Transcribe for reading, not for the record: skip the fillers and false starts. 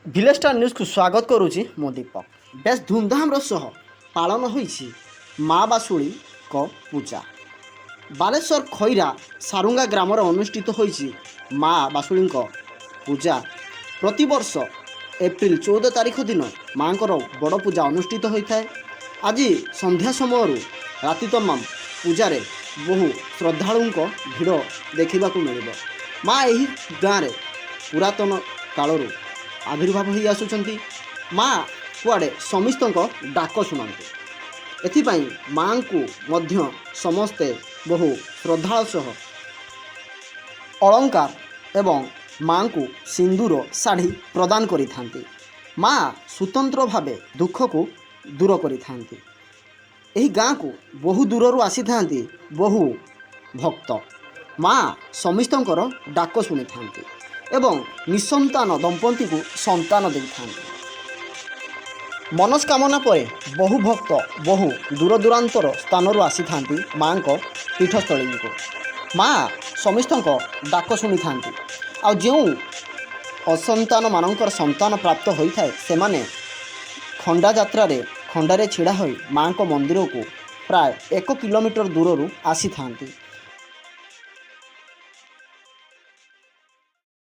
Village star ନ୍ୟୁଜ୍କୁ ସ୍ୱାଗତ କରୁଛି ମୁଁ ଦୀପକ। ବେଶ ଧୁମଧାମର ସହ ପାଳନ ହୋଇଛି ମା ବାସୁଳୀଙ୍କ ପୂଜା। ବାଲେଶ୍ୱର ଖଇରା ସାରୁଙ୍ଗା ଗ୍ରାମରେ ଅନୁଷ୍ଠିତ ହୋଇଛି ମା ବାସୁଳୀଙ୍କ ପୂଜା। ପ୍ରତିବର୍ଷ ଏପ୍ରିଲ 14 ତାରିଖ ଦିନ ମାଙ୍କର ବଡ଼ ପୂଜା ଅନୁଷ୍ଠିତ ହୋଇଥାଏ। ଆଜି ସନ୍ଧ୍ୟା ସମୟରୁ ରାତି ତମାମ ପୂଜାରେ ବହୁ ଶ୍ରଦ୍ଧାଳୁଙ୍କ ଭିଡ଼ ଦେଖିବାକୁ ମିଳିବ। ମା ଏହି ଗାଁରେ ପୁରାତନ କାଳରୁ ଆବିର୍ଭାବ ହୋଇ ଆସୁଛନ୍ତି। ମା କୁଆଡ଼େ ସମସ୍ତଙ୍କ ଡାକ ଶୁଣନ୍ତି। ଏଥିପାଇଁ ମାଙ୍କୁ ମଧ୍ୟ ସମସ୍ତେ ବହୁ ଶ୍ରଦ୍ଧାଳ ସହ ଅଳଙ୍କାର ଏବଂ ମାଙ୍କୁ ସିନ୍ଦୁର, ଶାଢ଼ୀ ପ୍ରଦାନ କରିଥାନ୍ତି। ମା ସ୍ୱତନ୍ତ୍ର ଭାବେ ଦୁଃଖକୁ ଦୂର କରିଥାନ୍ତି। ଏହି ଗାଁକୁ ବହୁ ଦୂରରୁ ଆସିଥାନ୍ତି ବହୁ ଭକ୍ତ। ମା ସମସ୍ତଙ୍କର ଡାକ ଶୁଣିଥାନ୍ତି ଏବଂ ନିଃସନ୍ତାନ ଦମ୍ପତିଙ୍କୁ ସନ୍ତାନ ଦେଇଥାନ୍ତି। ମନସ୍କାମନା ପରେ ବହୁ ଭକ୍ତ ବହୁ ଦୂରଦୂରାନ୍ତର ସ୍ଥାନରୁ ଆସିଥାନ୍ତି ମାଙ୍କ ପୀଠସ୍ଥଳୀକୁ। ମା ସମସ୍ତଙ୍କ ଡାକ ଶୁଣିଥାନ୍ତି। ଆଉ ଯେଉଁ ଅସନ୍ତାନମାନଙ୍କର ସନ୍ତାନ ପ୍ରାପ୍ତ ହୋଇଥାଏ, ସେମାନେ ଖଣ୍ଡା ଯାତ୍ରାରେ ଖଣ୍ଡାରେ ଛିଡ଼ା ହୋଇ ମାଙ୍କ ମନ୍ଦିରକୁ ପ୍ରାୟ 1 କିଲୋମିଟର ଦୂରରୁ ଆସିଥାନ୍ତି।